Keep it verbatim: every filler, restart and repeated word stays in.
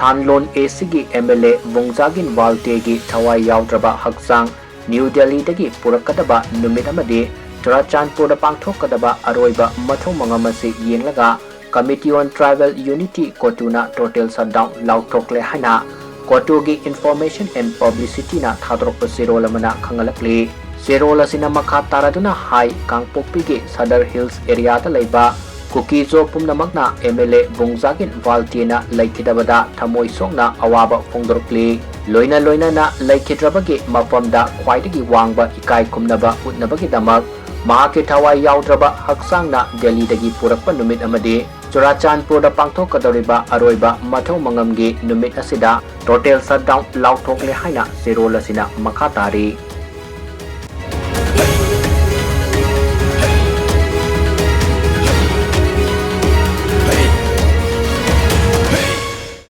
ꯊꯥꯟꯂꯣꯟ ꯑꯦ ꯁꯤꯒꯤ M L A ꯕꯨꯡꯖꯥꯒꯤꯟ ꯕꯥꯜꯇꯦꯒꯤ ꯊꯋꯥꯏ ꯌꯥꯎꯗ꯭ꯔꯕ ꯍꯛꯆꯥꯡ ꯅ꯭ꯌꯨ ꯗꯦꯜꯂꯤꯗꯒꯤ ꯄꯨꯔꯛꯀꯗꯕ ꯅꯨꯃꯤꯠ ꯑꯃꯗꯤ ꯆꯨꯔꯥꯆꯥꯟꯄꯨꯔꯗ ꯄꯥꯡꯊꯣꯛꯀꯗꯕ ꯑꯔꯣꯏꯕ ꯃꯊꯧ ꯃꯉꯝ ꯑꯁꯤ ꯌꯦꯡꯂꯒ Committee on Tribal Unity ꯀꯣꯇꯨꯅ total shutdown ꯂꯥꯎꯊꯣꯛꯂꯦ ꯍꯥꯏꯅ ꯀꯣꯇꯨꯒꯤ Information and Publicityꯅ ꯊꯥꯗꯣꯔꯛꯄ ꯆꯦꯔꯣꯜ ꯑꯃꯅ ꯈꯪꯍꯜꯂꯛꯂꯤ꯫ ꯆꯦꯔꯣꯜ ꯑꯁꯤꯅ ꯃꯈꯥ ꯇꯥꯔꯗꯨꯅ ꯍꯥꯏ, ꯀꯥꯡꯄꯣꯛꯄꯤꯒꯤ ꯁꯗꯔ ꯍꯤꯜꯁ ꯑꯦꯔꯤꯌꯥꯗ ꯂꯩꯕ ꯀꯨꯀꯤꯖꯣ ꯄꯨꯝꯅꯃꯛꯅ ꯑꯦꯝ ꯑꯦꯜ ꯑꯦ ꯕꯨꯡꯖꯥꯒꯤꯟ ꯕꯥꯜꯇꯦꯅ ꯂꯩꯈꯤꯗꯕꯗ ꯊꯃꯣꯏ ꯁꯣꯛꯅ ꯑꯋꯥꯕ ꯐꯣꯡꯗꯣꯔꯛꯂꯤ꯫ ꯂꯣꯏꯅ ꯂꯣꯏꯅꯅ ꯂꯩꯈꯤꯗ꯭ꯔꯕꯒꯤ ꯃꯐꯝꯗ ꯈ꯭ꯋꯥꯏꯗꯒꯤ ꯋꯥꯡꯕ ꯏꯀꯥꯏ ꯈꯨꯝꯅꯕ ꯎꯠꯅꯕꯒꯤꯗꯃꯛ ꯃꯍꯥꯛꯀꯤ ꯊꯋꯥꯏ ꯌꯥꯎꯗ꯭ꯔꯕ ꯍꯛꯆꯥꯡꯅ ꯗꯦꯜꯂꯤꯗꯒꯤ ꯄꯨꯔꯛꯄ ꯅꯨꯃꯤꯠ ꯑꯃꯗꯤ ꯆꯨꯔꯥꯆꯥꯟꯄꯨꯔꯗ ꯄꯥꯡꯊꯣꯛꯀꯗꯧꯔꯤꯕ ꯑꯔꯣꯏꯕ ꯃꯊꯧ ꯃꯉꯝꯒꯤ ꯅꯨꯃꯤꯠ ꯑꯁꯤꯗ total shutdown ꯂꯥꯎꯊꯣꯛꯂꯦ ꯍꯥꯏꯅ ꯆꯦꯔꯣꯜ ꯑꯁꯤꯅ ꯃꯈꯥ ꯇꯥꯔꯤ꯫